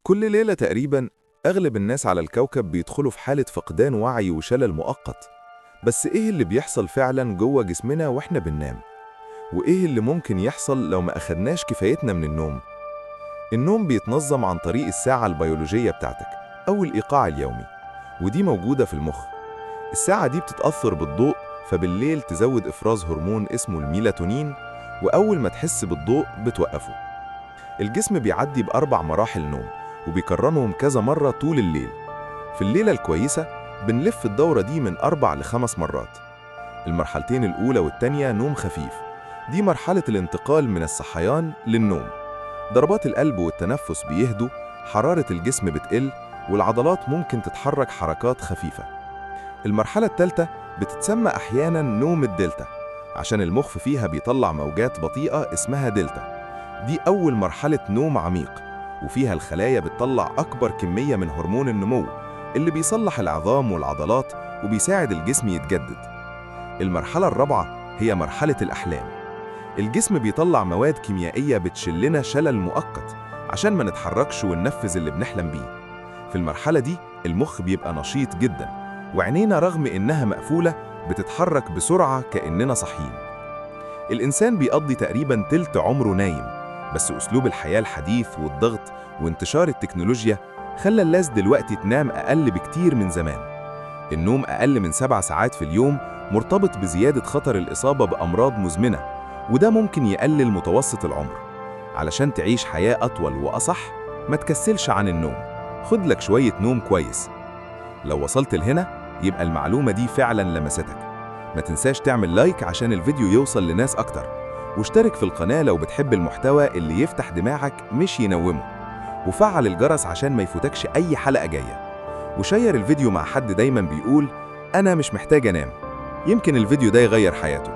كل ليلة تقريباً أغلب الناس على الكوكب بيدخلوا في حالة فقدان وعي وشلل مؤقت. بس إيه اللي بيحصل فعلاً جوه جسمنا وإحنا بننام؟ وإيه اللي ممكن يحصل لو ما أخدناش كفايتنا من النوم؟ النوم بيتنظم عن طريق الساعة البيولوجية بتاعتك أو الإيقاع اليومي، ودي موجودة في المخ. الساعة دي بتتأثر بالضوء، فبالليل تزود إفراز هرمون اسمه الميلاتونين، وأول ما تحس بالضوء بتوقفه. الجسم بيعدي ب4 مراحل نوم وبيكررهم كذا مرة طول الليل. في الليلة الكويسة بنلف الدورة دي من 4 ل5 مرات. المرحلتين الأولى والتانية نوم خفيف، دي مرحلة الانتقال من الصحيان للنوم. ضربات القلب والتنفس بيهدوا، حرارة الجسم بتقل، والعضلات ممكن تتحرك حركات خفيفة. المرحلة الثالثة بتتسمى أحياناً نوم الدلتا، عشان المخ فيها بيطلع موجات بطيئة اسمها دلتا. دي أول مرحلة نوم عميق، وفيها الخلايا بتطلع أكبر كمية من هرمون النمو اللي بيصلح العظام والعضلات وبيساعد الجسم يتجدد. المرحلة الرابعة هي مرحلة الأحلام. الجسم بيطلع مواد كيميائية بتشلنا شلل مؤقت عشان ما نتحركش وننفذ اللي بنحلم بيه. في المرحلة دي المخ بيبقى نشيط جدا، وعينينا رغم إنها مقفولة بتتحرك بسرعة كأننا صاحيين. الإنسان بيقضي تقريبا تلت عمره نايم، بس أسلوب الحياة الحديث والضغط وانتشار التكنولوجيا خلى الناس دلوقتي تنام أقل بكتير من زمان. النوم أقل من 7 ساعات في اليوم مرتبط بزيادة خطر الإصابة بأمراض مزمنة، وده ممكن يقلل متوسط العمر. علشان تعيش حياة أطول وأصح، ما تكسلش عن النوم، خد لك شوية نوم كويس. لو وصلت لهنا يبقى المعلومة دي فعلا لمستك. ما تنساش تعمل like عشان الفيديو يوصل لناس أكتر، واشترك في القناة لو بتحب المحتوى اللي يفتح دماغك مش ينومه، وفعل الجرس عشان ما يفوتكش أي حلقة جاية، وشير الفيديو مع حد دايما بيقول أنا مش محتاج أنام. يمكن الفيديو ده يغير حياته.